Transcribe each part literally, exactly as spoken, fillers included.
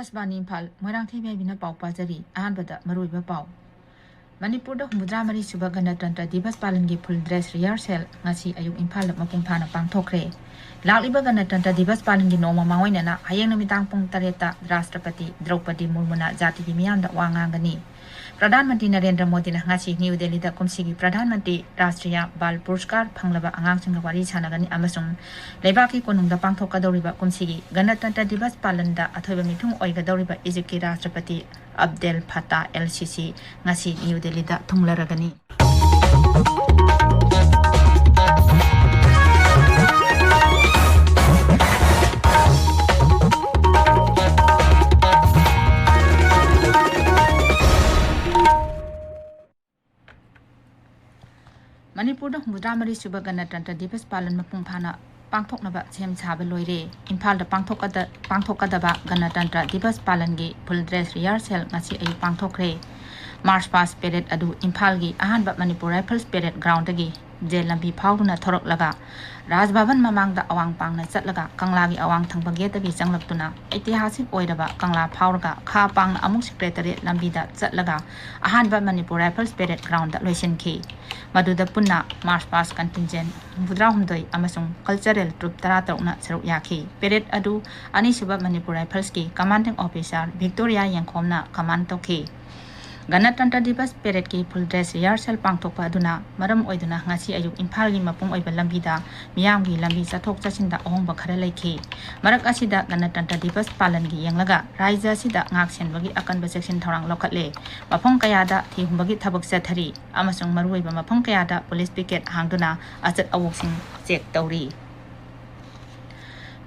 ꯑꯥꯀꯥꯁꯕꯥꯅꯤ ꯏꯝꯐꯥꯜ, ꯃꯣꯏꯔꯥꯡꯊꯦꯝ ꯌꯥꯏꯕꯤꯅ ꯄꯥꯎ ꯄꯥꯖꯔꯤ꯫ ꯑꯍꯥꯟꯕꯗ ꯃꯔꯨꯑꯣꯏꯕ ꯄꯥꯎ꯫ ꯃꯅꯤꯄꯨꯔꯗ ꯍꯨꯝꯐꯨꯇꯔꯥ ꯃꯔꯤ ꯁꯨꯕ ꯒꯅꯇꯟꯇ꯭ꯔ ꯗꯤꯕꯁ ꯄꯥꯂꯟꯒꯤ full dress rehearsal ꯉꯁꯤ ꯑꯌꯨꯛ ꯏꯝꯐꯥꯜꯗ ꯃꯄꯨꯡ ꯐꯥꯅ ꯄꯥꯡꯊꯣꯛꯈ꯭ꯔꯦ꯫ ꯂꯥꯛꯂꯤꯕ ꯒꯅꯇꯟꯇ꯭ꯔ ꯗꯤꯕꯁ ꯄꯥꯂꯟꯒꯤ ꯅꯣꯡꯃ ꯃꯥꯡꯑꯣꯏꯅꯅ ꯍꯌꯦꯡ ꯅꯨꯃꯤꯗꯥꯡ ꯄꯨꯡ ꯇꯔꯦꯠꯇ ꯔꯥꯁꯇ꯭ꯔꯄꯇꯤ ꯗ꯭ꯔꯧꯄꯗꯤ ꯃꯨꯔꯃꯨꯅ ꯖꯥꯇꯤꯒꯤ ꯃꯤꯌꯥꯝꯗ ꯋꯥ ꯉꯥꯡꯒꯅꯤ꯫ ꯄ꯭ꯔꯙꯥꯟ ꯃꯟꯇ꯭ꯔꯤ ꯅꯔꯦꯟꯗ꯭ꯔ ꯃꯣꯗꯤꯅ ꯉꯁꯤ ꯅ꯭ꯌꯨ ꯗꯦꯜꯂꯤꯗ ꯀꯨꯝꯁꯤꯒꯤ ꯄ꯭ꯔꯙꯥꯟ ꯃꯟꯇ꯭ꯔꯤ ꯔꯥꯁꯇ꯭ꯔꯤꯌꯥ ꯕꯥꯜ ꯄꯨꯔꯁꯀꯥꯔ ꯐꯪꯂꯕ ꯑꯉꯥꯡꯁꯤꯡꯒ ꯋꯥꯔꯤ ꯁꯥꯟꯅꯒꯅꯤ ꯑꯃꯁꯨꯡ ꯂꯩꯕꯥꯛꯀꯤ ꯀꯣꯅꯨꯡꯗ ꯄꯥꯡꯊꯣꯛꯀꯗꯧꯔꯤꯕ ꯀꯨꯝꯁꯤꯒꯤ ꯒꯅꯇꯟꯇ꯭ꯔ ꯗꯤꯕꯁ ꯄꯥꯂꯟꯗ ꯑꯊꯣꯏꯕ ꯃꯤꯊꯨꯡ ꯑꯣꯏꯒꯗꯧꯔꯤꯕ ꯏꯖꯤꯞꯀꯤ ꯔꯥꯁꯇ꯭ꯔꯄꯇꯤ ꯑꯕꯗꯦꯜ ꯐꯇꯥ ꯑꯦꯜ ꯁꯤꯁꯤ ꯉꯁꯤ ꯅ꯭ꯌꯨ ꯗꯦꯜꯂꯤꯗ ꯊꯨꯡꯂꯔꯒꯅꯤ꯫ ꯃꯅꯤꯄꯨꯔꯗ ꯍꯨꯝꯐꯨꯇꯔꯥ ꯃꯔꯤ ꯁꯨꯕ ꯒꯅꯇꯟꯇ꯭ꯔ ꯗꯤꯕꯁ ꯄꯥꯂꯟ ꯃꯄꯨꯡ ꯐꯥꯅ ꯄꯥꯡꯊꯣꯛꯅꯕ ꯁꯦꯝ ꯁꯥꯕ ꯂꯣꯏꯔꯦ꯫ ꯏꯝꯐꯥꯜꯗ ꯄꯥꯡꯊꯣꯛꯀꯗ-, ꯄꯥꯡꯊꯣꯛꯀꯗꯕ ꯒꯅꯇꯟꯇ꯭ꯔ ꯗꯤꯕꯁ ꯄꯥꯂꯟꯒꯤ full dress rehearsal ꯉꯁꯤ ꯑꯌꯨꯛ ꯄꯥꯡꯊꯣꯛꯈ꯭ꯔꯦ꯫ March past parade ꯑꯗꯨ ꯏꯝꯐꯥꯜꯒꯤ ꯑꯍꯥꯟꯕ ꯃꯅꯤꯄꯨꯔ ꯔꯥꯏꯐꯜꯁ parade groundꯗꯒꯤ ꯖꯦꯜ ꯂꯝꯕꯤ ꯐꯥꯎꯗꯨꯅ ꯊꯣꯔꯛꯂꯒ ꯔꯥꯖ ꯚꯕꯟ ꯃꯃꯥꯡꯗ ꯑꯋꯥꯡ ꯄꯥꯡꯅ ꯆꯠꯂꯒ ꯀꯪꯂꯥꯒꯤ ꯑꯋꯥꯡ ꯊꯪꯕ gateꯇꯒꯤ ꯆꯪꯂꯛꯇꯨꯅ ꯏꯇꯤꯍꯥꯁꯤꯛ ꯑꯣꯏꯔꯕ ꯀꯪꯂꯥ ꯐꯥꯎꯔꯒ ꯈꯥ ꯄꯥꯡꯅ ꯑꯃꯨꯛ Secretariat ꯂꯝꯕꯤꯗ ꯆꯠꯂꯒ ꯑꯍꯥꯟꯕ ꯃꯅꯤꯄꯨꯔ ꯔꯥꯏꯐꯜꯁ parade groundꯗ ꯂꯣꯏꯁꯤꯟꯈꯤ꯫ ꯃꯗꯨꯗ ꯄꯨꯟꯅ March past contingent ꯍꯨꯝꯐꯨꯇꯔꯥꯍꯨꯝꯗꯣꯏ ꯑꯃꯁꯨꯡ cultural troupe ꯇꯔꯥꯇꯔꯨꯛꯅ ꯁꯔꯨꯛ ꯌꯥꯈꯤ꯫ Parade ꯑꯗꯨ ꯑꯅꯤꯁꯨꯕ ꯃꯅꯤꯄꯨꯔ ꯔꯥꯏꯐꯜꯁꯀꯤ commanding officer ꯚꯤꯛꯇꯣꯔꯤꯌꯥ ꯌꯦꯡꯈꯣꯝꯅ command ꯇꯧꯈꯤ꯫ ꯒꯅꯇꯟꯇ꯭ꯔ ꯗꯤꯕꯁ paradeꯀꯤ full dress rehearsal ꯄꯥꯡꯊꯣꯛꯄ ꯑꯗꯨꯅ ꯃꯔꯝ ꯑꯣꯏꯗꯨꯅ ꯉꯁꯤ ꯑꯌꯨꯛ ꯏꯝꯐꯥꯜꯒꯤ ꯃꯄꯨꯡ ꯑꯣꯏꯕ ꯂꯝꯕꯤꯗ ꯃꯤꯌꯥꯝꯒꯤ ꯂꯝꯕꯤ ꯆꯠꯊꯣꯛ ꯆꯠꯁꯤꯟꯗ ꯑꯍꯣꯡꯕ ꯈꯔ ꯂꯩꯈꯤ꯫ ꯃꯔꯛ ꯑꯁꯤꯗ ꯒꯅꯇꯟꯇ꯭ꯔ ꯗꯤꯕꯁ ꯄꯥꯂꯟꯒꯤ ꯌꯦꯡꯂꯒ ꯔꯥꯖ꯭ꯌ ꯑꯁꯤꯗ ꯉꯥꯛ ꯁꯦꯟꯕꯒꯤ ꯑꯀꯟꯕ ꯆꯦꯛꯁꯤꯟ ꯊꯧꯔꯥꯡ ꯂꯧꯈꯠꯂꯦ꯫ ꯃꯐꯝ ꯀꯌꯥꯗ ꯊꯤ ꯍꯨꯝꯕꯒꯤ ꯊꯕꯛ ꯆꯠꯊꯔꯤ ꯑꯃꯁꯨꯡ ꯃꯔꯨꯑꯣꯏꯕ ꯃꯐꯝ ꯀꯌꯥꯗ police picket ꯍꯥꯡꯗꯨꯅ ꯑꯆꯠ ꯑꯋꯣꯛꯁꯤꯡ check ꯇꯧꯔꯤ꯫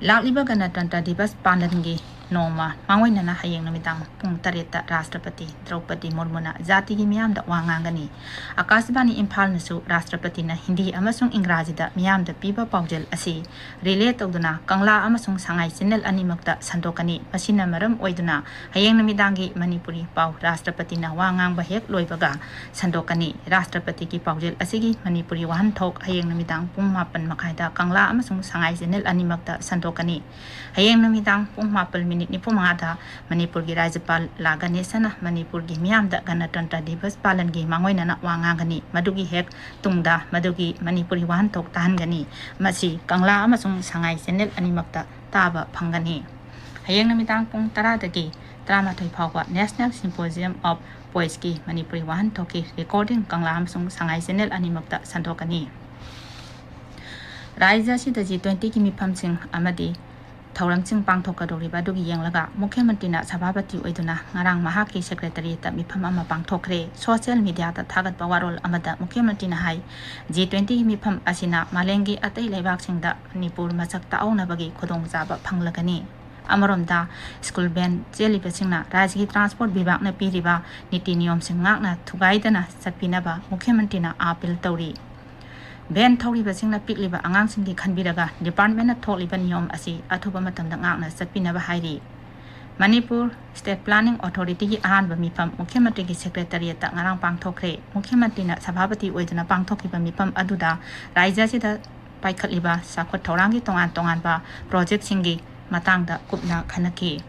ꯂꯥꯛꯂꯤꯕ ꯒꯅꯇꯟꯇ꯭ꯔ ꯗꯤꯕꯁ ꯄꯥꯂꯟꯒꯤ ꯅꯣꯡꯃ ꯃꯥꯡꯑꯣꯏꯅꯅ ꯍꯌꯦꯡ ꯅꯨꯃꯤꯗꯥꯡ ꯄꯨꯡ ꯇꯔꯦꯠꯇ ꯔꯥꯁꯇ꯭ꯔꯄꯇꯤ ꯗ꯭ꯔꯧꯄꯗꯤ ꯃꯨꯔꯃꯨꯅ ꯖꯥꯇꯤꯒꯤ ꯃꯤꯌꯥꯝꯗ ꯋꯥ ꯉꯥꯡꯒꯅꯤ꯫ ꯑꯥꯀꯥꯁꯕꯥꯅꯤ ꯏꯝꯐꯥꯜꯅꯁꯨ ꯔꯥꯁꯇ꯭ꯔꯄꯇꯤꯅ ꯍꯤꯟꯗꯤ ꯑꯃꯁꯨꯡ ꯏꯪꯒ꯭ꯔꯥꯖꯤꯗ ꯃꯤꯌꯥꯝꯗ ꯄꯤꯕ ꯄꯥꯎꯖꯦꯜ ꯑꯁꯤ relay ꯇꯧꯗꯨꯅ ꯀꯪꯂꯥ ꯑꯃꯁꯨꯡ ꯁꯉꯥꯏ channel ꯑꯅꯤꯃꯛꯇ ꯁꯟꯗꯣꯛꯀꯅꯤ꯫ ꯃꯁꯤꯅ ꯃꯔꯝ ꯑꯣꯏꯗꯨꯅ ꯍꯌꯦꯡ ꯅꯨꯃꯤꯗꯥꯡꯒꯤ ꯃꯅꯤꯄꯨꯔꯤ ꯄꯥꯎ ꯔꯥꯁꯇ꯭ꯔꯄꯇꯤꯅ ꯋꯥ ꯉꯥꯡꯕ ꯍꯦꯛ ꯂꯣꯏꯕꯒ ꯁꯟꯗꯣꯛꯀꯅꯤ꯫ ꯔꯥꯁꯇ꯭ꯔꯄꯇꯤꯒꯤ ꯄꯥꯎꯖꯦꯜ ꯑꯁꯤꯒꯤ ꯃꯅꯤꯄꯨꯔꯤ ꯋꯥꯍꯟꯊꯣꯛ ꯍꯌꯦꯡ ꯅꯨꯃꯤꯗꯥꯡ ꯄꯨꯡ ꯃꯥꯄꯟ ꯃꯈꯥꯏꯗ ꯀꯪꯂꯥ ꯑꯃꯁꯨꯡ ꯁꯉꯥꯏ channel ꯑꯅꯤꯃꯛꯇ ꯁꯟꯗꯣꯛꯀꯅꯤ꯫ ꯍꯌꯦꯡ ꯅꯨꯃꯤꯗꯥꯡ ꯄꯨꯡ ꯃꯥꯄꯟ minute ꯅꯤꯐꯨ ꯃꯉꯥꯗ ꯃꯅꯤꯄꯨꯔꯒꯤ ꯔꯥꯖ꯭ꯌꯄꯥꯜ ꯂꯥ ꯒꯅꯦꯁꯟꯅ ꯃꯅꯤꯄꯨꯔꯒꯤ ꯃꯤꯌꯥꯝꯗ ꯒꯅꯇꯟꯇ꯭ꯔ ꯗꯤꯕꯁ ꯄꯥꯂꯟꯒꯤ ꯃꯥꯡꯑꯣꯏꯅꯅ ꯋꯥ ꯉꯥꯡꯒꯅꯤ꯫ ꯃꯗꯨꯒꯤ ꯍꯦꯛ ꯇꯨꯡꯗ ꯃꯗꯨꯒꯤ ꯃꯅꯤꯄꯨꯔꯤ ꯋꯥꯍꯟꯊꯣꯛ ꯇꯥꯍꯟꯒꯅꯤ꯫ ꯃꯁꯤ ꯀꯪꯂꯥ ꯑꯃꯁꯨꯡ ꯁꯉꯥꯏ ꯆꯦꯅꯦꯜ ꯑꯅꯤꯃꯛꯇ ꯇꯥꯕ ꯐꯪꯒꯅꯤ꯫ ꯍꯌꯦꯡ ꯅꯨꯃꯤꯗꯥꯡ ꯄꯨꯡ ꯇꯔꯥꯗꯒꯤ ꯇꯔꯥꯃꯥꯊꯣꯏ ꯐꯥꯎꯕ National Symposium of Poetsꯀꯤ Manipuri ꯋꯥꯍꯟꯊꯣꯛꯀꯤ recording ꯀꯪꯂꯥ ꯑꯃꯁꯨꯡ ꯁꯉꯥꯏ ꯆꯦꯅꯦꯜ ꯑꯅꯤꯃꯛꯇ ꯁꯟꯗꯣꯛꯀꯅꯤ꯫ ꯔꯥꯖ꯭ꯌ ꯑꯁꯤꯗ G twentyꯒꯤ ꯃꯤꯐꯝꯁꯤꯡ ꯑꯃꯗꯤ ꯊꯧꯔꯝꯁꯤꯡ ꯄꯥꯡꯊꯣꯛꯀꯗꯧꯔꯤꯕ ꯑꯗꯨꯒꯤ ꯌꯦꯡꯂꯒ ꯃꯨꯈ꯭ꯌ ꯃꯟꯇ꯭ꯔꯤꯅ ꯁꯚꯥꯄꯇꯤ ꯑꯣꯏꯗꯨꯅ ꯉꯔꯥꯡ ꯃꯍꯥꯛꯀꯤ secretariatꯇ ꯃꯤꯐꯝ ꯑꯃ ꯄꯥꯡꯊꯣꯛꯈ꯭ꯔꯦ꯫ Social mediaꯗ ꯊꯥꯒꯠꯄ ꯋꯥꯔꯣꯜ ꯑꯃꯗ ꯃꯨꯈ꯭ꯌ ꯃꯟꯇ꯭ꯔꯤꯅ ꯍꯥꯏ, G twentyꯒꯤ ꯃꯤꯐꯝ ꯑꯁꯤꯅ ꯃꯥꯂꯦꯝꯒꯤ ꯑꯇꯩ ꯂꯩꯕꯥꯛꯁꯤꯡꯗ ꯃꯅꯤꯄꯨꯔ ꯃꯁꯛ ꯇꯥꯛꯍꯧꯅꯕꯒꯤ ꯈꯨꯗꯣꯡꯆꯥꯕ ꯐꯪꯂꯒꯅꯤ꯫ ꯑꯃꯔꯣꯝꯗ, school van ꯆꯦꯜꯂꯤꯕꯁꯤꯡꯅ ꯔꯥꯖ꯭ꯌꯒꯤ transport ꯕꯤꯚꯥꯒꯅ ꯄꯤꯔꯤꯕ ꯅꯤꯇꯤ ꯅꯤꯌꯣꯝꯁꯤꯡ ꯉꯥꯛꯅ ꯊꯨꯒꯥꯏꯗꯅ ꯆꯠꯄꯤꯅꯕ ꯃꯨꯈ꯭ꯌ ꯃꯟꯇ꯭ꯔꯤꯅ appeal ꯇꯧꯔꯤ꯫ Van ꯊꯧꯔꯤꯕꯁꯤꯡꯅ ꯄꯤꯛꯂꯤꯕ ꯑꯉꯥꯡꯁꯤꯡꯒꯤ ꯈꯟꯕꯤꯔꯒ departmentꯅ ꯊꯣꯛꯂꯤꯕ ꯅꯤꯌꯣꯝ ꯑꯁꯤ ꯑꯊꯨꯕ ꯃꯇꯝꯗ ꯉꯥꯛꯅ ꯆꯠꯄꯤꯅꯕ ꯍꯥꯏꯔꯤ꯫ ꯃꯅꯤꯄꯨꯔ State Planning Authorityꯒꯤ ꯑꯍꯥꯟꯕ ꯃꯤꯐꯝ ꯃꯨꯈ꯭ꯌ ꯃꯟꯇ꯭ꯔꯤꯒꯤ secretariatꯇ ꯉꯔꯥꯡ ꯄꯥꯡꯊꯣꯛꯈ꯭ꯔꯦ꯫ ꯃꯨꯈ꯭ꯌ ꯃꯟꯇ꯭ꯔꯤꯅ ꯁꯚꯥꯄꯇꯤ ꯑꯣꯏꯗꯨꯅ ꯄꯥꯡꯊꯣꯛꯈꯤꯕ ꯃꯤꯐꯝ ꯑꯗꯨꯗ ꯔꯥꯖ꯭ꯌ ꯑꯁꯤꯗ ꯄꯥꯏꯈꯠꯂꯤꯕ ꯆꯥꯎꯈꯠ ꯊꯧꯔꯥꯡꯒꯤ ꯇꯣꯉꯥꯟ ꯇꯣꯉꯥꯟꯕ projectꯁꯤꯡꯒꯤ ꯃꯇꯥꯡꯗ ꯀꯨꯞꯅ ꯈꯟꯅꯈꯤ꯫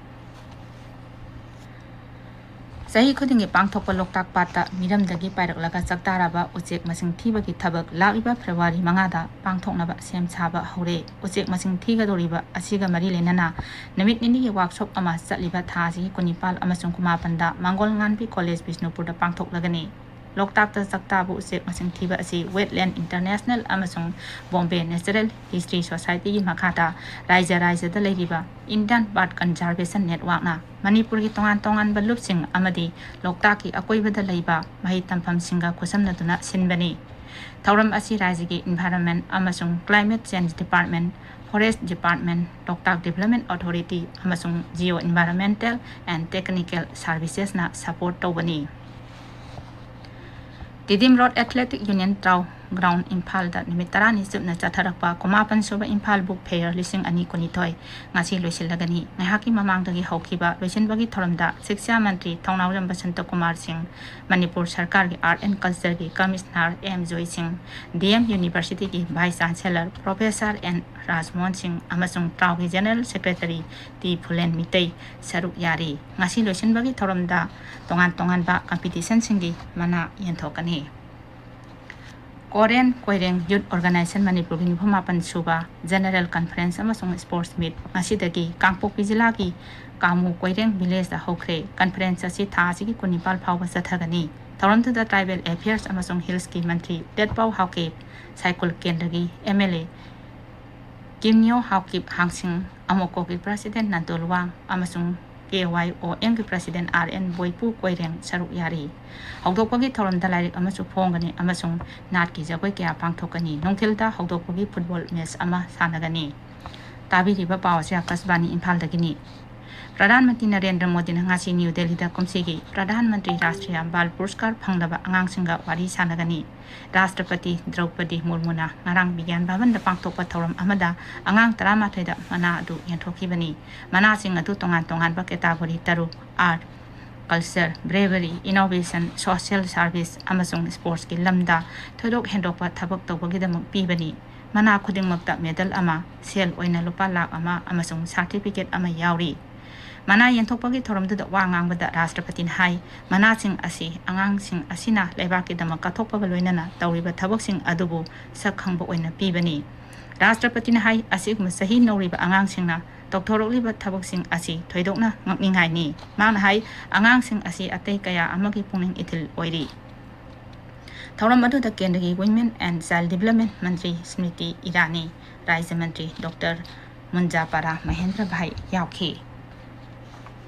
ꯆꯍꯤ ꯈꯨꯗꯤꯡꯒꯤ ꯄꯥꯡꯊꯣꯛꯄ ꯂꯣꯛꯇꯥꯛ ꯄꯥꯠꯇ ꯃꯤꯔꯝꯗꯒꯤ ꯄꯥꯏꯔꯛꯂꯒ ꯆꯥꯛꯇꯥꯔꯕ ꯎꯆꯦꯛ ꯃꯁꯤꯡ ꯊꯤꯕꯒꯤ ꯊꯕꯛ ꯂꯥꯛꯂꯤꯕ February ꯃꯉꯥꯗ ꯄꯥꯡꯊꯣꯛꯅꯕ ꯁꯦꯝ ꯁꯥꯕ ꯍꯧꯔꯦ꯫ ꯎꯆꯦꯛ ꯃꯁꯤꯡ ꯊꯤꯒꯗꯧꯔꯤꯕ ꯑꯁꯤꯒ ꯃꯔꯤ ꯂꯩꯅꯅ ꯅꯨꯃꯤꯠ ꯅꯤꯅꯤꯒꯤ workshop ꯑꯃ ꯆꯠꯂꯤꯕ ꯊꯥ ꯑꯁꯤꯒꯤ ꯀꯨꯟꯅꯤꯄꯥꯜ ꯑꯃꯁꯨꯡ ꯀꯨꯟꯃꯥꯄꯟꯗ ꯃꯥꯡꯒꯣꯜ ꯉꯥꯟꯕꯤ College ꯕꯤꯁꯅꯨꯄꯨꯔꯗ ꯄꯥꯡꯊꯣꯛꯂꯒꯅꯤ꯫ ꯂꯣꯛꯇꯥꯛꯇ ꯆꯥꯛꯇꯥꯕ ꯎꯆꯦꯛ ꯃꯁꯤꯡ ꯊꯤꯕ ꯑꯁꯤ Wetland International ꯑꯃꯁꯨꯡ Bombay Natural History Societyꯒꯤ ꯃꯈꯥꯗ ꯔꯥꯖ꯭ꯌ ꯔꯥꯖ꯭ꯌꯗ ꯂꯩꯔꯤꯕ Indian Bird Conservation Networkꯅ ꯃꯅꯤꯄꯨꯔꯒꯤ ꯇꯣꯉꯥꯟ ꯇꯣꯉꯥꯟꯕ ꯂꯨꯞꯁꯤꯡ ꯑꯃꯗꯤ ꯂꯣꯛꯇꯥꯛꯀꯤ ꯑꯀꯣꯏꯕꯗ ꯂꯩꯕ ꯃꯍꯩ ꯇꯝꯐꯝꯁꯤꯡꯒ ꯈꯨꯠꯁꯝꯅꯗꯨꯅ ꯁꯤꯟꯕꯅꯤ꯫ ꯊꯧꯔꯝ ꯑꯁꯤ ꯔꯥꯖ꯭ꯌꯒꯤ Environment ꯑꯃꯁꯨꯡ Climate Change Department, Forest Department, Loktak Development Authority ꯑꯃꯁꯨꯡ Geo Environmental and Technical Servicesꯅ support ꯇꯧꯕꯅꯤ꯫ Tiddim Road Athletic Union ꯇꯔꯥ ꯒ꯭ꯔꯥꯎꯟ ꯏꯝꯐꯥꯜꯗ ꯅꯨꯃꯤꯠ ꯇꯔꯥꯅꯤ ꯆꯨꯞꯅ ꯆꯠꯊꯔꯛꯄ ꯀꯨꯟꯃꯥꯄꯟ ꯁꯨꯕ ꯏꯝꯐꯥꯜ ꯕꯨꯛ ꯐꯦꯌꯔ ꯂꯤꯁꯤꯡ ꯑꯅꯤ ꯀꯨꯟꯅꯤꯊꯣꯏ ꯉꯁꯤ ꯂꯣꯏꯁꯤꯜꯂꯒꯅꯤ꯫ ꯉꯥꯏꯍꯥꯛꯀꯤ ꯃꯃꯥꯡꯗꯒꯤ ꯍꯧꯈꯤꯕ ꯂꯣꯏꯁꯤꯟꯕꯒꯤ ꯊꯧꯔꯝꯗ ꯁꯤꯛꯁꯥ ꯃꯟꯇ꯭ꯔꯤ ꯊꯧꯅꯥꯎꯖꯝ ꯕꯁꯟꯇ ꯀꯨꯃꯥꯔ ꯁꯤꯡ, ꯃꯅꯤꯄꯨꯔ ꯁꯔꯀꯥꯔꯒꯤ ꯑꯥꯔꯠ ꯑꯦꯟ ꯀꯜꯆꯔꯒꯤ commissioner M Joy Singh, D M ꯌꯨꯅꯤꯚꯔꯁꯤꯇꯤꯒꯤ vice chancellor professor N Rajmohan Singh ꯑꯃꯁꯨꯡ ꯇ꯭ꯔꯥꯎꯒꯤ general secretary T Phulen Meitei ꯁꯔꯨꯛ ꯌꯥꯔꯤ꯫ ꯉꯁꯤ ꯂꯣꯏꯁꯤꯟꯕꯒꯤ ꯊꯧꯔꯝꯗ ꯇꯣꯉꯥꯟ ꯇꯣꯉꯥꯟꯕ ꯀꯝꯄꯤꯇꯤꯁꯟꯁꯤꯡꯒꯤ ꯃꯅꯥ ꯌꯦꯟꯊꯣꯛꯀꯅꯤ꯫ ꯀꯣꯔꯦꯟ ꯀꯣꯏꯔꯦꯡ ꯌꯨꯠ ꯑꯣꯔꯒꯅꯥꯏꯖꯦꯁꯟ ꯃꯅꯤꯄꯨꯔꯒꯤ ꯅꯤꯐꯨ ꯃꯥꯄꯟ ꯁꯨꯕ ꯖꯦꯅꯔꯦꯜ ꯀꯟꯐꯔꯦꯟꯁ ꯑꯃꯁꯨꯡ ꯁ꯭ꯄꯣꯔꯠꯁ ꯃꯤꯠ ꯉꯁꯤꯗꯒꯤ ꯀꯥꯡꯄꯣꯛꯄꯤ ꯖꯤꯂꯥꯒꯤ ꯀꯥꯃꯨ ꯀꯣꯏꯔꯦꯡ ꯚꯤꯂꯦꯖꯇ ꯍꯧꯈ꯭ꯔꯦ꯫ ꯀꯟꯐꯔꯦꯟꯁ ꯑꯁꯤ ꯊꯥ ꯑꯁꯤꯒꯤ ꯀꯨꯟꯅꯤꯄꯥꯜ ꯐꯥꯎꯕ ꯆꯠꯊꯒꯅꯤ꯫ ꯊꯧꯔꯝꯗꯨꯗ ꯇ꯭ꯔꯥꯏꯕꯦꯜ ꯑꯦꯐꯤꯌꯔꯁ ꯑꯃꯁꯨꯡ ꯍꯤꯜꯁꯀꯤ ꯃꯟꯇ꯭ꯔꯤ ꯇꯦꯠꯄꯥꯎ ꯍꯥꯎꯀꯤꯞ, ꯁꯥꯏꯀꯨꯜ ꯀꯦꯟꯗ꯭ꯔꯒꯤ M L A Kimneo Haokip Hangshing, ꯑꯃꯣꯀꯣꯒꯤ ꯄ꯭ꯔꯁꯤꯗꯦꯟ ꯅꯟꯗꯣ ꯂꯨꯋꯥꯡ ꯑꯃꯁꯨꯡ ꯀꯦ ꯋꯥꯏ ꯑꯣ ꯑꯦꯝꯒꯤ president R N Boipu Koireng ꯁꯔꯨꯛ ꯌꯥꯔꯤ꯫ ꯍꯧꯗꯣꯛꯄꯒꯤ ꯊꯧꯔꯝꯗ ꯂꯥꯏꯔꯤꯛ ꯑꯃꯁꯨ ꯐꯣꯡꯒꯅꯤ ꯑꯃꯁꯨꯡ ꯅꯥꯠꯀꯤ ꯖꯒꯣꯏ ꯀꯌꯥ ꯄꯥꯡꯊꯣꯛꯀꯅꯤ꯫ ꯅꯨꯡꯊꯤꯜꯗ ꯍꯧꯗꯣꯛꯄꯒꯤ ꯐꯨꯠꯕꯣꯜ ꯃꯦꯆ ꯑꯃ ꯁꯥꯟꯅꯒꯅꯤ꯫ ꯇꯥꯕꯤꯔꯤꯕ ꯄꯥꯎ ꯑꯁꯤ ꯑꯥꯀꯥꯁꯕꯥꯅꯤ ꯏꯝꯐꯥꯜꯗꯒꯤꯅꯤ꯫ ꯄ꯭ꯔꯙꯥꯟ ꯃꯟꯇ꯭ꯔꯤ ꯅꯔꯦꯟꯗ꯭ꯔ ꯃꯣꯗꯤꯅ ꯉꯁꯤ ꯅ꯭ꯌꯨ ꯗꯦꯜꯂꯤꯗ ꯀꯨꯝꯁꯤꯒꯤ ꯄ꯭ꯔꯙꯥꯟ ꯃꯟꯇ꯭ꯔꯤ ꯔꯥꯁꯇ꯭ꯔꯤꯌꯥ ꯕꯥꯜ ꯄꯨꯔꯁꯀꯥꯔ ꯐꯪꯂꯕ ꯑꯉꯥꯡꯁꯤꯡꯒ ꯋꯥꯔꯤ ꯁꯥꯟꯅꯒꯅꯤ꯫ ꯔꯥꯁꯇ꯭ꯔꯄꯇꯤ ꯗ꯭ꯔꯧꯄꯗꯤ ꯃꯨꯔꯃꯨꯅ ꯉꯔꯥꯡ ꯕꯤꯒ꯭ꯌꯥꯟ ꯚꯕꯟꯗ ꯄꯥꯡꯊꯣꯛꯄ ꯊꯧꯔꯝ ꯑꯃꯗ ꯑꯉꯥꯡ ꯇꯔꯥꯃꯥꯊꯣꯏꯗ ꯃꯅꯥ ꯑꯗꯨ ꯌꯦꯟꯊꯣꯛꯈꯤꯕꯅꯤ꯫ ꯃꯅꯥꯁꯤꯡ ꯑꯗꯨ ꯇꯣꯉꯥꯟ ꯇꯣꯉꯥꯟꯕ ꯀꯦꯇꯥꯒꯣꯔꯤ ꯇꯔꯨꯛ, art, culture, bravery, innovation, social service ꯑꯃꯁꯨꯡ ꯁ꯭ꯄꯣꯔꯠꯁꯀꯤ ꯂꯝꯗ ꯊꯣꯏꯗꯣꯛ ꯍꯦꯟꯗꯣꯛꯄ ꯊꯕꯛ ꯇꯧꯕꯒꯤꯗꯃꯛ ꯄꯤꯕꯅꯤ꯫ ꯃꯅꯥ ꯈꯨꯗꯤꯡꯃꯛꯇ ꯃꯦꯗꯜ ꯑꯃ, ꯁꯦꯜ ꯑꯣꯏꯅ ꯂꯨꯄꯥ ꯂꯥꯈ ꯑꯃ ꯑꯃꯁꯨꯡ ꯁꯥꯔꯇꯤꯐꯤꯀꯦꯠ ꯑꯃ ꯌꯥꯎꯔꯤ꯫ ꯃꯅꯥ ꯌꯦꯟꯊꯣꯛꯄꯒꯤ ꯊꯧꯔꯝꯗꯨꯗ ꯋꯥ ꯉꯥꯡꯕꯗ ꯔꯥꯁꯇ꯭ꯔꯄꯇꯤꯅ ꯍꯥꯏ, ꯃꯅꯥꯁꯤꯡ ꯑꯁꯤ ꯑꯉꯥꯡꯁꯤꯡ ꯑꯁꯤꯅ ꯂꯩꯕꯥꯛꯀꯤꯗꯃꯛ ꯀꯠꯊꯣꯛꯄꯒ ꯂꯣꯏꯅꯅ ꯇꯧꯔꯤꯕ ꯊꯕꯛꯁꯤꯡ ꯑꯗꯨꯕꯨ ꯁꯛ ꯈꯪꯕ ꯑꯣꯏꯅ ꯄꯤꯕꯅꯤ꯫ ꯔꯥꯁꯇ꯭ꯔꯄꯇꯤꯅ ꯍꯥꯏ, ꯑꯁꯤꯒꯨꯝꯕ ꯆꯍꯤ ꯅꯧꯔꯤꯕ ꯑꯉꯥꯡꯁꯤꯡꯅ ꯇꯧꯊꯣꯔꯛꯂꯤꯕ ꯊꯕꯛꯁꯤꯡ ꯑꯁꯤ ꯊꯣꯏꯗꯣꯛꯅ ꯉꯛꯅꯤꯡꯉꯥꯏꯅꯤ꯫ ꯃꯍꯥꯛꯅ ꯍꯥꯏ, ꯑꯉꯥꯡꯁꯤꯡ ꯑꯁꯤ ꯑꯇꯩ ꯀꯌꯥ ꯑꯃꯒꯤ ꯄꯨꯛꯅꯤꯡ ꯏꯊꯤꯜ ꯑꯣꯏꯔꯤ꯫ ꯊꯧꯔꯝ ꯑꯗꯨꯗ ꯀꯦꯟꯗ꯭ꯔꯒꯤ Women and Child Development ꯃꯟꯇ꯭ꯔꯤ ꯁ꯭ꯃ꯭ꯔꯤꯇꯤ ꯏꯔꯥꯅꯤ, ꯔꯥꯖ꯭ꯌ ꯃꯟꯇ꯭ꯔꯤ ꯗꯣꯛꯇꯔ ꯃꯨꯟꯖꯥꯄꯥꯔꯥ ꯃꯍꯦꯟꯗ꯭ꯔ ꯚꯥꯏ ꯌꯥꯎꯈꯤ꯫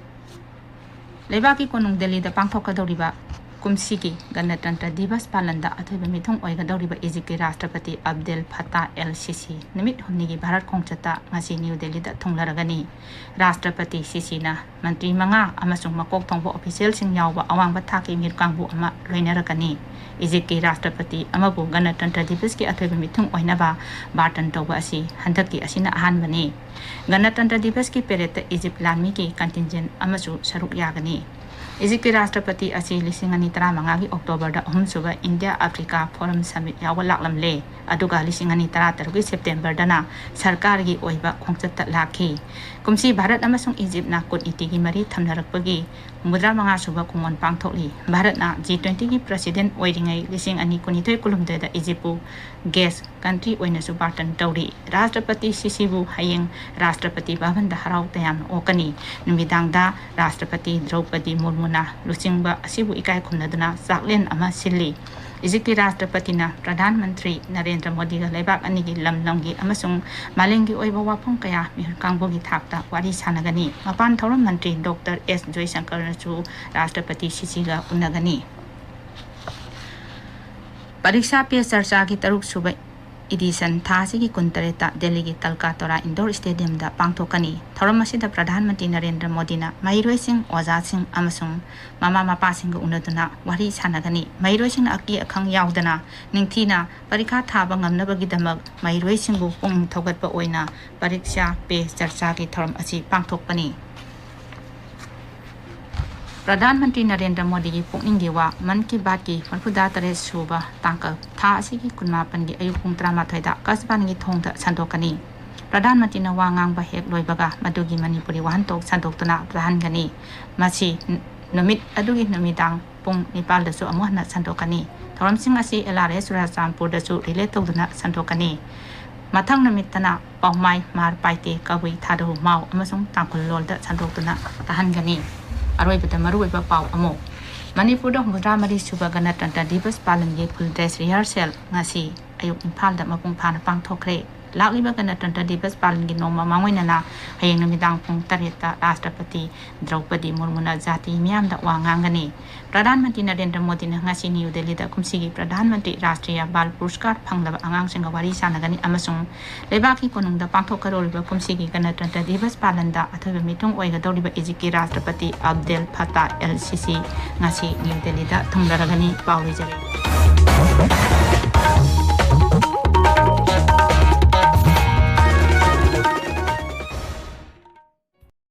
ꯂꯩꯕꯥꯛꯀꯤ ꯀꯣꯅꯨꯡ ꯗꯦꯜꯂꯤꯗ ꯄꯥꯡꯊꯣꯛꯀꯗꯧꯔꯤꯕ ꯀꯨꯝꯁꯤꯒꯤ ꯒꯅꯇꯟꯇ꯭ꯔ ꯗꯤꯕꯁ ꯄꯥꯂꯟꯗ ꯑꯊꯣꯏꯕ ꯃꯤꯊꯨꯡ ꯑꯣꯏꯒꯗꯧꯔꯤꯕ ꯏꯖꯤꯞꯀꯤ ꯔꯥꯁꯇ꯭ꯔꯄꯇꯤ ꯑꯕꯗꯦꯜ ꯐꯇꯥ ꯑꯦꯜ ꯁꯤꯁꯤ ꯅꯨꯃꯤꯠ ꯍꯨꯝꯅꯤꯒꯤ ꯚꯥꯔꯠ ꯈꯣꯡꯆꯠꯇ ꯉꯁꯤ ꯅ꯭ꯌꯨ ꯗꯦꯜꯂꯤꯗ ꯊꯨꯡꯂꯔꯒꯅꯤ꯫ ꯔꯥꯁꯇ꯭ꯔꯄꯇꯤ ꯁꯤꯁꯤꯅ ꯃꯟꯇ꯭ꯔꯤ ꯃꯉꯥ ꯑꯃꯁꯨꯡ ꯃꯀꯣꯛ ꯊꯣꯡꯕ ꯑꯣꯐꯤꯁꯤꯌꯦꯜꯁꯤꯡ ꯌꯥꯎꯕ ꯑꯋꯥꯡꯕ ꯊꯥꯛꯀꯤ ꯃꯤꯔ ꯀꯥꯡꯕꯨ ꯑꯃ ꯂꯣꯏꯅꯔꯛꯀꯅꯤ꯫ ꯏꯖꯤꯞꯀꯤ ꯔꯥꯁꯇ꯭ꯔꯄꯇꯤ ꯑꯃꯕꯨ ꯒꯅꯇꯟꯇ꯭ꯔ ꯗꯤꯕꯁꯀꯤ ꯑꯊꯣꯏꯕ ꯃꯤꯊꯨꯡ ꯑꯣꯏꯅꯕ ꯕꯥꯔꯇꯟ ꯇꯧꯕ ꯑꯁꯤ ꯍꯟꯗꯛꯀꯤ ꯑꯁꯤꯅ ꯑꯍꯥꯟꯕꯅꯤ꯫ ꯒꯅꯇꯟꯇ꯭ꯔ ꯗꯤꯕꯁꯀꯤ ꯄꯦꯔꯦꯗꯇ ꯏꯖꯤꯞ ꯂꯥꯟꯃꯤꯒꯤ ꯀꯟꯇꯤꯟꯖꯦꯟ ꯑꯃꯁꯨ ꯁꯔꯨꯛ ꯌꯥꯒꯅꯤ꯫ ꯏꯖꯤꯞꯀꯤ ꯔꯥꯁꯇ꯭ꯔꯄꯇꯤ ꯑꯁꯤ ꯂꯤꯁꯤꯡ ꯑꯅꯤ ꯇꯔꯥꯃꯉꯥꯒꯤ ꯑꯣꯛꯇꯣꯕꯔꯗ ꯑꯍꯨꯝꯁꯨꯕ ꯏꯟꯗꯤꯌꯥ ꯑꯐ꯭ꯔꯤꯀꯥ ꯐꯣꯔꯝ ꯁꯃꯤꯠ ꯌꯥꯎꯕ ꯂꯥꯛꯂꯝꯂꯦ, ꯑꯗꯨꯒ ꯂꯤꯁꯤꯡ ꯑꯅꯤ ꯇꯔꯥꯇꯔꯨꯛꯀꯤ ꯁꯦꯞꯇꯦꯝꯕꯔꯗꯅ ꯁꯔꯀꯥꯔꯒꯤ ꯑꯣꯏꯕ ꯈꯣꯡꯆꯠꯇ ꯂꯥꯛꯈꯤ꯫ ꯀꯨꯝꯁꯤ ꯚꯥꯔꯠ ꯑꯃꯁꯨꯡ ꯏꯖꯤꯞꯅ ꯀꯨꯟꯅꯤꯊꯣꯏꯒꯤ ꯃꯔꯤ ꯊꯝꯅꯔꯛꯄꯒꯤ ꯍꯨꯝꯐꯨꯇꯔꯥ ꯃꯉꯥ ꯁꯨꯕ ꯀꯨꯝꯑꯣꯟ ꯄꯥꯡꯊꯣꯛꯂꯤ꯫ ꯚꯥꯔꯠꯅ ꯖꯤ ꯇ꯭ꯋꯦꯟꯇꯤꯒꯤ ꯄ꯭ꯔꯁꯤꯗꯦꯟ ꯑꯣꯏꯔꯤꯉꯩ ꯂꯤꯁꯤꯡ ꯑꯅꯤ ꯀꯨꯟꯅꯤꯊꯣꯏ ꯀꯨꯟꯍꯨꯝꯗꯣꯏꯗ ꯏꯖꯤꯞꯄꯨ ꯒꯦꯁ ꯀꯟꯇ꯭ꯔꯤ ꯑꯣꯏꯅꯁꯨ ꯕꯥꯔꯇꯟ ꯇꯧꯔꯤ꯫ ꯔꯥꯁꯇ꯭ꯔꯄꯇꯤ ꯁꯤꯁꯤꯕꯨ ꯍꯌꯦꯡ ꯔꯥꯁꯇ꯭ꯔꯄꯇꯤ ꯚꯕꯟꯗ ꯍꯔꯥꯎ ꯇꯌꯥꯝꯅ ꯑꯣꯛꯀꯅꯤ꯫ ꯅꯨꯃꯤꯗꯥꯡꯗ ꯔꯥꯁꯇ꯭ꯔꯄꯇꯤ ꯗ꯭ꯔꯧꯄꯗꯤ ꯃꯨꯔꯃꯨꯅ ꯂꯨꯆꯤꯡꯕ ꯑꯁꯤꯕꯨ ꯏꯀꯥꯏ ꯈꯨꯝꯅꯗꯨꯅ ꯆꯥꯛꯂꯦꯟ ꯑꯃ ꯁꯤꯜꯂꯤ꯫ ꯏꯖꯤꯞꯀꯤ ꯔꯥꯁꯇ꯭ꯔꯄꯇꯤꯅ ꯄ꯭ꯔꯙꯥꯟ ꯃꯟꯇ꯭ꯔꯤ ꯅꯔꯦꯟꯗ꯭ꯔ ꯃꯣꯗꯤꯒ ꯂꯩꯕꯥꯛ ꯑꯅꯤꯒꯤ ꯂꯝ ꯂꯝꯒꯤ ꯑꯃꯁꯨꯡ ꯃꯥꯂꯦꯝꯒꯤ ꯑꯣꯏꯕ ꯋꯥꯐꯝ ꯀꯌꯥ ꯃꯤꯍꯨꯠ ꯀꯥꯡꯕꯨꯒꯤ ꯊꯥꯛꯇ ꯋꯥꯔꯤ ꯁꯥꯟꯅꯒꯅꯤ꯫ ꯃꯄꯥꯟ ꯊꯧꯔꯝ ꯃꯟꯇ꯭ꯔꯤ ꯗꯣꯛꯇꯔ ꯑꯦꯁ ꯖꯣꯏꯁꯪꯀꯔꯅꯁꯨ ꯔꯥꯁꯇ꯭ꯔꯄꯇꯤ ꯁꯤꯁꯤꯒ ꯎꯅꯒꯅꯤ꯫ ꯄꯔꯤꯛꯁꯥ ꯄꯦ ꯆꯔꯆꯥꯒꯤ ꯇꯔꯨꯛ ꯁꯨꯕ ꯏꯗꯤꯁꯟ ꯊꯥ ꯑꯁꯤꯒꯤ ꯀꯨꯟꯇꯔꯦꯠꯇ ꯗꯦꯜꯂꯤꯒꯤ ꯇꯜꯀꯥꯇꯣꯔꯥ ꯏꯟꯗꯣꯔ ꯁ꯭ꯇꯦꯗꯤꯌꯝꯗ ꯄꯥꯡꯊꯣꯛꯀꯅꯤ꯫ ꯊꯧꯔꯝ ꯑꯁꯤꯗ ꯄ꯭ꯔꯙꯥꯟ ꯃꯟꯇ꯭ꯔꯤ ꯅꯔꯦꯟꯗ꯭ꯔ ꯃꯣꯗꯤꯅ ꯃꯍꯩꯔꯣꯏꯁꯤꯡ, ꯑꯣꯖꯥꯁꯤꯡ ꯑꯃꯁꯨꯡ ꯃꯃꯥ ꯃꯄꯥꯁꯤꯡꯒ ꯎꯅꯗꯨꯅ ꯋꯥꯔꯤ ꯁꯥꯟꯅꯒꯅꯤ꯫ ꯃꯍꯩꯔꯣꯏꯁꯤꯡꯅ ꯑꯀꯤ ꯑꯈꯪ ꯌꯥꯎꯗꯅ ꯅꯤꯡꯊꯤꯅ ꯄꯔꯤꯈꯥ ꯊꯥꯕ ꯉꯝꯅꯕꯒꯤꯗꯃꯛ ꯃꯍꯩꯔꯣꯏꯁꯤꯡꯕꯨ ꯄꯨꯛꯅꯤꯡ ꯊꯧꯒꯠꯄ ꯑꯣꯏꯅ ꯄꯔꯤꯛꯁꯥ ꯄꯦ ꯆꯔꯆꯥꯒꯤ ꯊꯧꯔꯝ ꯑꯁꯤ ꯄꯥꯡꯊꯣꯛꯄꯅꯤ꯫ ꯄ꯭ꯔꯙꯥꯟ ꯃꯟꯇ꯭ꯔꯤ ꯅꯔꯦꯟꯗ꯭ꯔ ꯃꯣꯗꯤꯒꯤ ꯄꯨꯛꯅꯤꯡꯒꯤ ꯋꯥ, ꯃꯟ ꯀꯤ ꯕꯥꯠꯀꯤ ꯃꯔꯤꯐꯨꯇꯔꯦꯠ ꯁꯨꯕ ꯇꯥꯡꯀꯛ, ꯊꯥ ꯑꯁꯤꯒꯤ ꯀꯨꯟꯃꯥꯄꯟꯒꯤ ꯑꯌꯨꯛ ꯄꯨꯡ ꯇꯔꯥꯃꯥꯊꯣꯏꯗ ꯑꯀꯥꯁꯕꯥꯅꯤꯒꯤ ꯊꯣꯡꯗ ꯁꯟꯗꯣꯛꯀꯅꯤ꯫ ꯄ꯭ꯔꯙꯥꯟ ꯃꯟꯇ꯭ꯔꯤꯅ ꯋꯥ ꯉꯥꯡꯕ ꯍꯦꯛ ꯂꯣꯏꯕꯒ ꯃꯗꯨꯒꯤ ꯃꯅꯤꯄꯨꯔꯤ ꯋꯥꯍꯟꯊꯣꯛ ꯁꯟꯗꯣꯛꯇꯨꯅ ꯇꯥꯍꯟꯒꯅꯤ꯫ ꯃꯁꯤ ꯅꯨꯃꯤꯠ ꯑꯗꯨꯒꯤ ꯅꯨꯃꯤꯗꯥꯡ ꯄꯨꯡ ꯅꯤꯄꯥꯜꯗꯁꯨ ꯑꯃꯨꯛ ꯍꯟꯅ ꯁꯟꯗꯣꯛꯀꯅꯤ꯫ ꯊꯧꯔꯝꯁꯤꯡ ꯑꯁꯤ ꯑꯦꯜ ꯑꯥꯔ ꯑꯦꯁ ꯆꯨꯔꯥꯆꯥꯟꯄꯨꯔꯗꯁꯨ ꯔꯤꯂꯦ ꯇꯧꯗꯨꯅ ꯁꯟꯗꯣꯛꯀꯅꯤ꯫ ꯃꯊꯪ ꯅꯨꯃꯤꯠꯇꯅ ꯄꯥꯎꯃꯥꯏ, ꯃꯥꯔ, ꯄꯥꯏꯇꯦ, ꯀꯕꯨꯏ, ꯊꯥꯗꯧ, ꯃꯥꯎ ꯑꯃꯁꯨꯡ ꯇꯥꯡꯈꯨꯜ ꯂꯣꯜꯗ ꯁꯟꯗꯣꯛꯇꯨꯅ ꯇꯥꯍꯟꯒꯅꯤ꯫ ꯑꯔꯣꯏꯕꯗ ꯃꯔꯨꯑꯣꯏꯕ ꯄꯥꯎ ꯑꯃꯨꯛ꯫ ꯃꯅꯤꯄꯨꯔꯗ ꯍꯨꯝꯐꯨꯇꯔꯥ ꯃꯔꯤ ꯁꯨꯕ ꯒꯅꯇꯟꯇ꯭ꯔ ꯗꯤꯕꯁ ꯄꯥꯂꯟꯒꯤ full dress rehearsal ꯉꯁꯤ ꯑꯌꯨꯛ ꯏꯝꯐꯥꯜꯗ ꯃꯄꯨꯡ ꯐꯥꯅ ꯄꯥꯡꯊꯣꯛꯈ꯭ꯔꯦ꯫ ꯂꯥꯛꯂꯤꯕ ꯒꯅꯇꯟꯇ꯭ꯔ ꯗꯤꯕꯁ ꯄꯥꯂꯟꯒꯤ ꯅꯣꯡꯃ ꯃꯥꯡꯑꯣꯏꯅꯅ ꯍꯌꯦꯡ ꯅꯨꯃꯤꯗꯥꯡ ꯄꯨꯡ ꯇꯔꯦꯠꯇ ꯔꯥꯁꯇ꯭ꯔꯄꯇꯤ ꯗ꯭ꯔꯧꯄꯗꯤ ꯃꯨꯔꯃꯨꯅ ꯖꯥꯇꯤ ꯃꯤꯌꯥꯝꯗ ꯋꯥ ꯉꯥꯡꯒꯅꯤ꯫ ꯄ꯭ꯔꯙꯥꯟ ꯃꯟꯇ꯭ꯔꯤ ꯅꯔꯦꯟꯗ꯭ꯔ ꯃꯣꯗꯤꯅ ꯉꯁꯤ ꯅ꯭ꯌꯨ ꯗꯦꯜꯂꯤꯗ ꯀꯨꯝꯁꯤꯒꯤ ꯄ꯭ꯔꯙꯥꯟ ꯃꯟꯇ꯭ꯔꯤ ꯔꯥꯁꯇ꯭ꯔꯤꯌꯥ ꯕꯥꯜ ꯄꯨꯔꯁꯀꯥꯔ ꯐꯪꯂꯕ ꯑꯉꯥꯡꯁꯤꯡꯒ ꯋꯥꯔꯤ ꯁꯥꯟꯅꯒꯅꯤ ꯑꯃꯁꯨꯡ ꯂꯩꯕꯥꯛꯀꯤ ꯀꯣꯅꯨꯡꯗ ꯄꯥꯡꯊꯣꯛꯀꯗꯧꯔꯤꯕ ꯀꯨꯝꯁꯤꯒꯤ ꯒꯅꯇꯟꯇ꯭ꯔ ꯗꯤꯕꯁ ꯄꯥꯂꯟꯗ ꯑꯊꯣꯏꯕ ꯃꯤꯊꯨꯡ ꯑꯣꯏꯒꯗꯧꯔꯤꯕ ꯏꯖꯤꯞꯀꯤ ꯔꯥꯁꯇ꯭ꯔꯄꯇꯤ ꯑꯕꯗꯦꯜ ꯐꯇꯥ ꯑꯦꯜ ꯁꯤꯁꯤ ꯉꯁꯤ ꯅ꯭ꯌꯨ ꯗꯦꯜꯂꯤꯗ ꯊꯨꯡꯂꯔꯒꯅꯤ꯫ ꯄꯥꯎ ꯂꯣꯏꯖꯔꯦ꯫